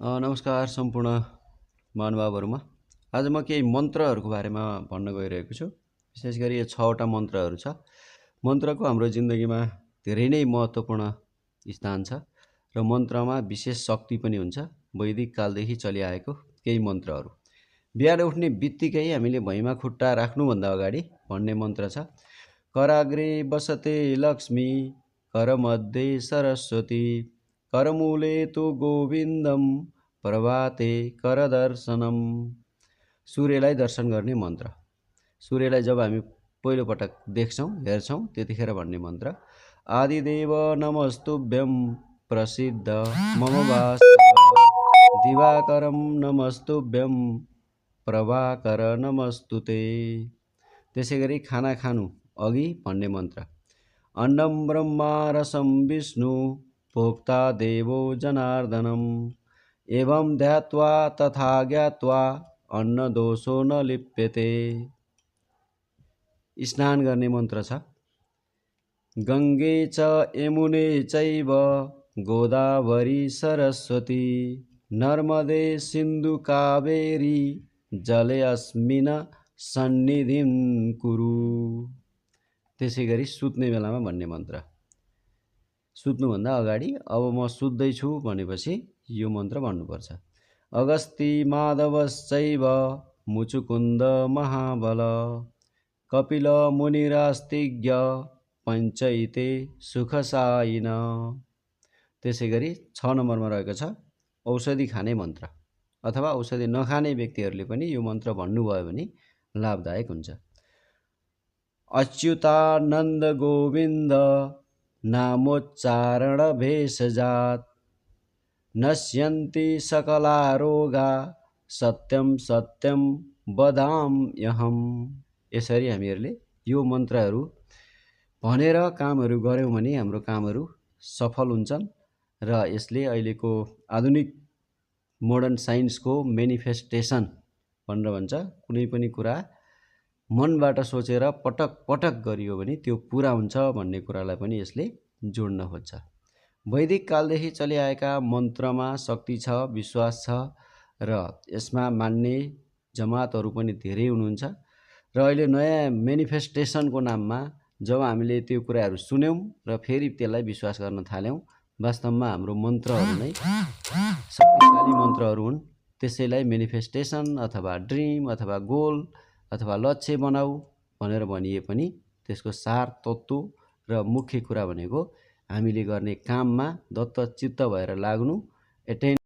नमस्कार सम्पूर्ण महानुभावहरुमा। आज म केही मन्त्रहरूको बारेमा भन्न गइरहेको छु। विशेष गरी यो 6 वटा मन्त्रहरू छ। मन्त्रको हाम्रो जिन्दगीमा धेरै नै महत्त्वपूर्ण स्थान छ र मन्त्रमा विशेष शक्ति पनि हुन्छ। वैदिक कालदेखि चलिआएको केही मन्त्रहरू। बिहान उठ्ने बित्तिकै हामीले भुइँमा खुट्टा राख्नुभन्दा अगाडि भन्ने मन्त्र छ। कराग्रे बसते लक्ष्मी, करमध्ये सरस्वती, करमूले तु गोविन्दम, प्रभाते करदर्शनम। सूर्यलाई दर्शन गर्ने मन्त्र। सूर्यलाई जब हामी पहिलो पटक देख्छौं, हेर्छौं, त्यतिखेर भन्ने मन्त्र। आदिदेव नमस्तुभ्यं, प्रसिद्ध मम भास्कर, दिवाकरम नमस्तुभ्यं, प्रभाकर नमस्तुते। त्यसैगरी खाना खानु अघि भन्ने मन्त्र। अन्नम ब्रह्मा रसं विष्णु, भोक्ता देवो जनार्दनम, एवं ध्यात्वा तथा ज्ञात्वा अन्नदोषो न लिप्यते। स्नान गर्ने मन्त्र छ। गङ्गे च यमुने चैव गोदावरी सरस्वती, नर्मदे सिन्धु कावेरी, जले अस्मिन् सन्निधिं कुरु। त्यसैगरी सुत्ने बेलामा भन्ने मन्त्र। सुत्नुभन्दा अगाडि अब म सुत्दैछु भनेपछि यो मन्त्र भन्नुपर्छ। अगस्ती माधवश्चैव मुचुकुन्द महाबल, कपिल मुनिरास्तिज्ञ, पञ्चैते सुखसायिन। त्यसैगरी 6 नम्बरमा रहेको छ औषधि खाने मन्त्र अथवा औषधि नखाने व्यक्तिहरूले पनि यो मन्त्र भन्नुभयो भने लाभदायक हुन्छ। अच्युतानन्द गोविन्द नामोच्चारण भेषजात, नश्यन्ति सकला रोगा, सत्यं सत्यं वदाम्यहम्। यसरी हामीहरूले यो मन्त्रहरू भनेर कामहरू गर्यौं भने हाम्रो कामहरू सफल हुन्छन् र यसले अहिलेको आधुनिक मोडर्न साइन्सको मेनिफेस्टेसन भनेर भन्छ। कुनै पनि कुरा मनबाट सोचेर पटक पटक गरियो भने त्यो पूरा हुन्छ भन्ने कुरालाई पनि यसले जोड्न खोज्छ। वैदिक कालदेखि चलिआएका मन्त्रमा शक्ति छ, विश्वास छ र यसमा मान्ने जमातहरू पनि धेरै हुनुहुन्छ र अहिले नयाँ मेनिफेस्टेसनको नाममा जब हामीले त्यो कुराहरू सुन्यौं र फेरि त्यसलाई विश्वास गर्न थाल्यौं, वास्तवमा हाम्रो मन्त्रहरू नै शक्तिशाली मन्त्रहरू हुन्। त्यसैलाई मेनिफेस्टेसन अथवा ड्रिम अथवा गोल अथवा लक्ष्य बनाऊ भनेर भनिए पनि त्यसको सार तत्त्व र मुख्य कुरा भनेको हामीले गर्ने काममा दत्तचित्त भएर लाग्नु,